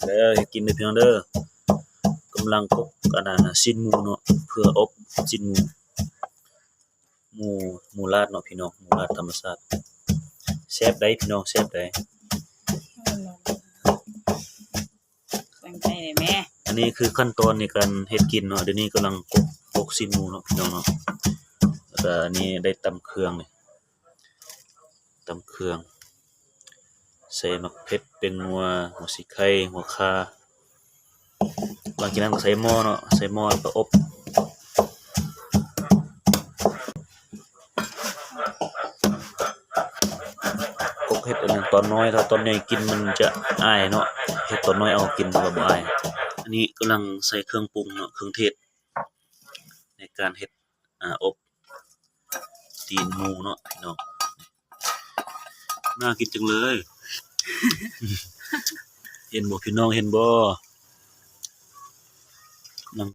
ເດີ ເຮັດກິນເດີພີ່ນ້ອງເດີ. ກຳລັງກົກອັນນ່າ ຊີ້ນໝູເນາະ ເພື່ອອົບຊີ້ນໝູ ໝູ ໝູລາດເນາະພີ່ນ້ອງ ໝູລາດທຳມະຊາດ. ແຊບໃດ໋ພີ່ນ້ອງ ແຊບໃດ໋. ຕັ້ງໃຈແມ່ ອັນນີ້ຄືຂັ້ນຕອນໃນການເຮັດກິນເນາະ. ດຽວນີ້ກຳລັງກົກ ກົກຊີ້ນໝູເນາະພີ່ນ້ອງເນາະ. ແລ້ວກະອັນນີ້ໄດ້ຕຳເຄື່ອງນີ້ ຕຳເຄື່ອງ ໃສ່ໝາກເຜັດ ແປ້ງນົວ ຫົວສີໄຄ ຫົວຂ່າ. ຫຼັງຈາກນັ້ນກໍໃສ່ໝໍ້ເນາະ ໃສ່ໝໍ້ແລ້ວກໍອົບ. ກົກເຮັດອັນນັ້ນຕອນນ້ອຍ ຖ້າຕອນໃຫຍ່ກິນມັນຈະອາຍເນາະ ເຮັດຕອນນ້ອຍເອົາກິນມັນກໍບໍ່ອາຍ. ອັນນີ້ກຳລັງໃສ່ເຄື່ອງປຸງເນາະ ເຄື່ອງເທດ ໃນການເຮັດ ອາ ອົບຕີນໝູເນາະພີ່ນ້ອງ. ໜ້າກິນຈັງເລີຍ ເຫັນບໍ່ພີ່ນ້ອງ ເຫັນບໍ່?